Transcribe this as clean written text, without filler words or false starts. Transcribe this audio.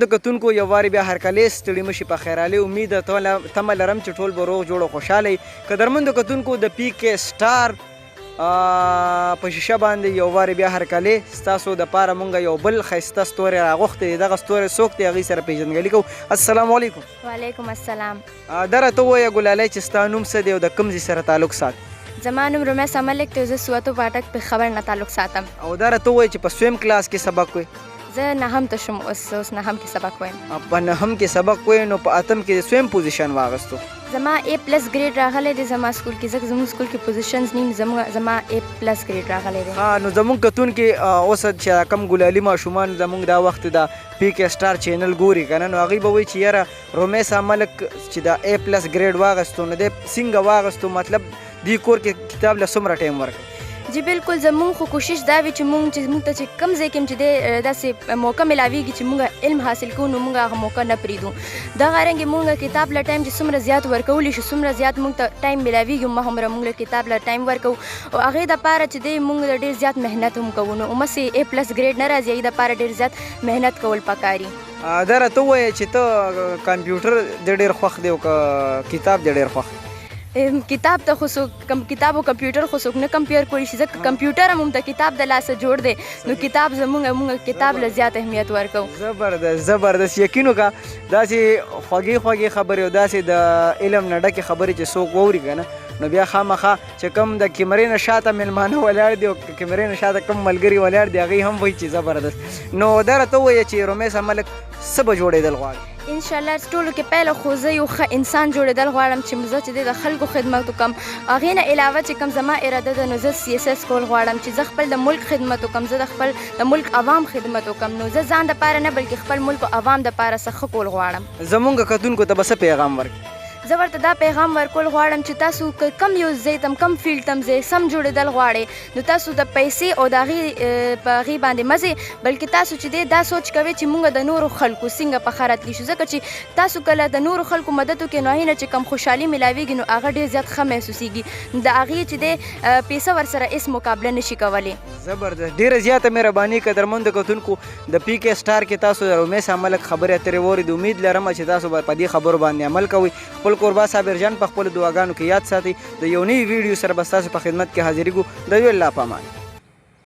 د کتونکو یو وارې بیا هرکلی، ستړي مشي په خیرالي. امید تمه لرم چې ټول به روغ جوړ او خوشحاله یئ. قدرمندو کتونکو، د پی کې سټار په شیشه باندې یو وارې بیا هرکلی. ستاسو د پاره مونږ یو بل ښایسته ستوری راغوښتی دی. دغه ستوری څوک دی، هغوی سره پیژندګلي کوو. السلام علیکم. وعلیکم السلام. دا راته ووایه ګلالۍ چې ستا نوم څه دی او د کوم ځای سره تعلق ساتې؟ زما نوم رمیسا ملک دی او زه سواتو پاټک پېښور نه تعلق ساتم. او دا راته ووایه چې په څویم کلاس کې سبق وایې؟ زه نهم ته شوم، اوس اوس نهم کې سبق وایم. په نهم کې سبق وایې، نو په اتم کې د څویم پوزیشن واغستو؟ زما ای پلس ګریډ راغلی دی زما سکول کې، ځکه زموږ سکول کې پوزیشنز نیم، زما ای پلس ګریډ راغلی دی. ها، نو زموږ کتونکي اوس چې کوم ګلالي ماشومان زموږ دا وخت د پی کې سټار چینل ګوري که نه، نو هغوی به وایي چې یاره رومیسا ملک چې دا ای پلس ګریډ واغستو نو دی څنګه واغستو، مطلب دی کور کې کتاب له څومره ټایم ورکوي؟ جی بالکل، زمونږ خو کوشش دا وي چې مونږ چې مونږ ته چې کوم ځای کې چې دی داسې موقع ملاویږي چې مونږ علم حاصل کوو، نو مونږ هغه موقع نه پرېږدو. دغه رنګ مونږ کتاب له ټایم چې څومره زیات ورکولی شو، څومره زیات مونږ ته ټایم ملاویږي، هومره مونږ له کتاب له ټایم ورکوو او هغې دپاره چې دی مونږ ډېر زیات محنت هم کوو. نو همسې ای پلس ګریډ نه راځي، هغې دپاره ډېر زیات محنت کول پکاري. دا راته ووایه چې ته کمپیوټر دې ډېر خوښ دی او که کتاب دې ډېر خوښ دی؟ کتاب ته خو څوک کم کتاب او کمپیوټر خو څوک نه کمپیر کولی شي، ځکه کمپیوټر هم د کتاب د لاسه جوړ دی، نو کتاب زمونږ مونږ کتاب له زیات اهمیت ورکوو. زبردست زبردست. یقین وکړه، داسې خوږې خوږې خبرې او داسې د علم نه ډکې خبرې چې څوک واوري که نه، نو بیا خامخا چې کوم د کیمرې نه شاته میلمانه ولاړ دي او کیمرې نه شاته کوم ملګري ولاړ دي، هغوی هم وایي چې زبردست. نو دا راته ووایه چې رمیسا ملک څه به جوړېدل غواړي؟ انشاءالله ټولو کې پیله خو زه یو ښه انسان جوړېدل غواړم چې زه چې د خلکو خدمت وکم. هغې نه علاوه چې کوم زما اراده ده، نو زه سی اس اس کول غواړم چې زه خپل د ملک خدمت وکم، زه د خپل د ملک عوام خدمت وکم. نو زه ځان دپاره نه بلکې خپل ملک او عوام دپاره څه ښه کول غواړم. زمونږ کتونکو ته به څه پیغام ورکړې؟ زه ورته دا پیغام ورکول غواړم چې تاسو که کوم یو ځای ته، کوم فیلډ ته ځئ، سم جوړېدل غواړئ، نو تاسو د پیسې او د هغې په هغې باندې مه ځئ، بلکې تاسو چې دی دا سوچ کوئ چې موږ د نورو خلکو څنګه په ښه راتلی شو، ځکه چې تاسو کله د نورو خلکو مدد وکړئ، نو هغې نه چې کوم خوشحالي ملاویږي، نو هغه ډېر زیات ښه محسوسیږي. نو د هغې چې دی پیسه ورسره هېڅ مقابله نشي کولی. زبردست، ډیره زیاته مهرباني. قدرمند کتونکو، د پی کې سټار کې تاسو د رومیسا ملک خبرې اترې واورېدې. امید لرم چې تاسو به په دې خبرو باندې عمل کوئ. خپل کوربه صابر جان په خپلو دعاګانو کې یاد ساتئ. د یو نوي ویډیو سره به ستاسو په خدمت کې حاضرېږو. د یو الله په امان.